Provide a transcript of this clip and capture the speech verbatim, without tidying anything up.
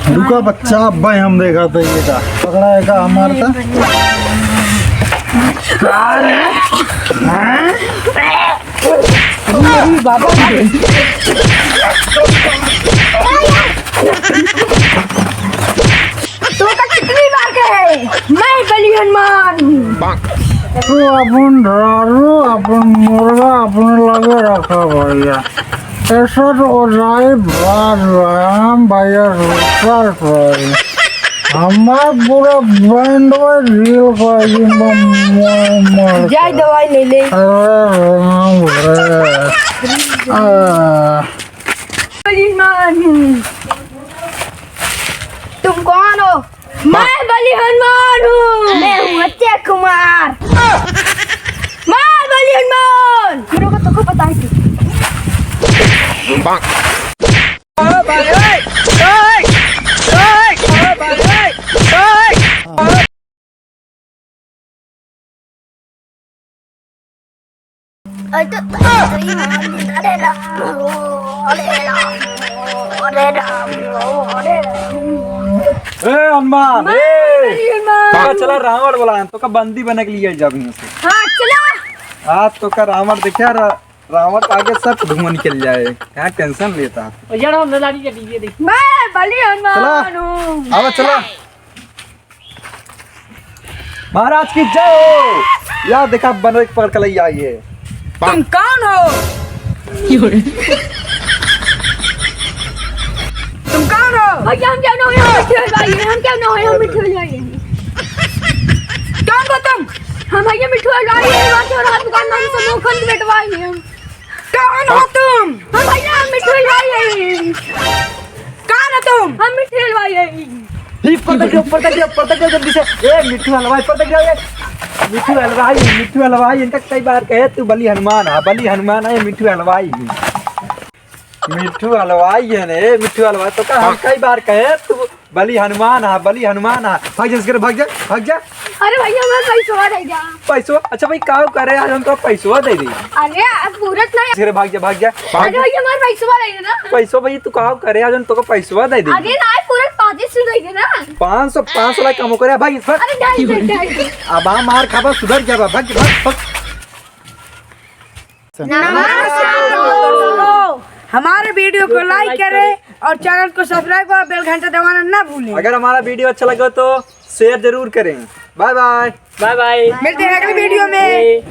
रुका बच्चा, अब भाई हम देखा था ये का पकड़ा है का हमार था। अरे बाबा। तोका कितनी बार कहे, मैं बलि हनुमान हूँ। तू अपन दारू, अपन मुर्गा अपने लगे रखा भैया। ऐसा तो ओझाई बात बा, हम भैया रुकल भाई। हमार पूरा बैंड में रील भाई, म-, म-, म-, जाए दवाई ले ले। अरे राम रे। आ। बलि हनुमान। तुम कौन हो? मैं बलि हनुमान हूँ। मैं हूँ अक्षय कुमार। मैं बलि हनुमान। मेरे को तो को पता है कि ए हनुमान, ए! हनुमान। तोका चला रावण बोलाए, तोका बंदी बने के लिए जब यहाँ से। हाँ, चला। आज तोका रावण देखा, रा-, रावण के आगे सब धुआं निकल जाए। क्या tension लेता? और यार, हम लड़ी के D J देख। मैं बलि हनुमान हूँ। आवा, चला। महाराज की जय हो। या देखा, बनवे के पकड़ के लई आई है। तुम कौन हो? तुम कौन हो? भैया, हम क्यों ना हो, हम मिट्ठू हलवाई हैं, हम क्यों ना हो, हम मिट्ठू हलवाई हैं। कौन हो तुम? हम भैया मिट्ठू हलवाई हैं, वहाँ से और हम दुकान में से मोखन बेटवाई हैं। कौन हो तुम? हम भैया, हम मिट्ठू हलवाई हैं। कौन हो तुम? हम मिट्ठू हलवाई हैं। ही, पर्दा गिराओ, पर्दा गिराओ, पर्दा गिराओ जल्दी से। ए, मिट्ठू हलवाई, पर्दा गिराओ, ए। मिट्ठू हलवाई, मिट्ठू हलवाई, इनका कई बार कहे, तू बलि हनुमान है, बलि हनुमान है, मिट्ठू हलवाई। मिट्ठू हलवाई है ने, मिट्ठू हलवाई, तोका हम कई बार कहे, तू बलि हनुमान है, बलि हनुमान है। भाग जा, इसके भाग जा, भाग जा। अरे भैया, हमार पैसवा दे जा। पैसवा? अच्छा भाई, काव करे, आज हम तोका पैसवा दे दी। अरे, अब पूरत ना। इसके भाग जा, भाग जा। अरे भैया, हमार पैसवा दे दे ना। पैसवा भाई, तू काव करे, आज हम तोका पैसवा दे दी। अरे ना, पूरत पाँच सौ दे दे ना। पाँच सौ, पाँच सौ लाख कम करे, भाग, भाग। अरे ढाई सौ, ढाई सौ। अब आ मार खाबा, सुधर जाबा, भाग, भाग, भाग। नमस्कार दोस्तों, हमारे video को like करें और channel को subscribe और bell घंटा दबाना ना भूलें। अगर हमारा video अच्छा लगे तो share जरूर करें। Bye bye। Bye bye। मिलते हैं अगले video में।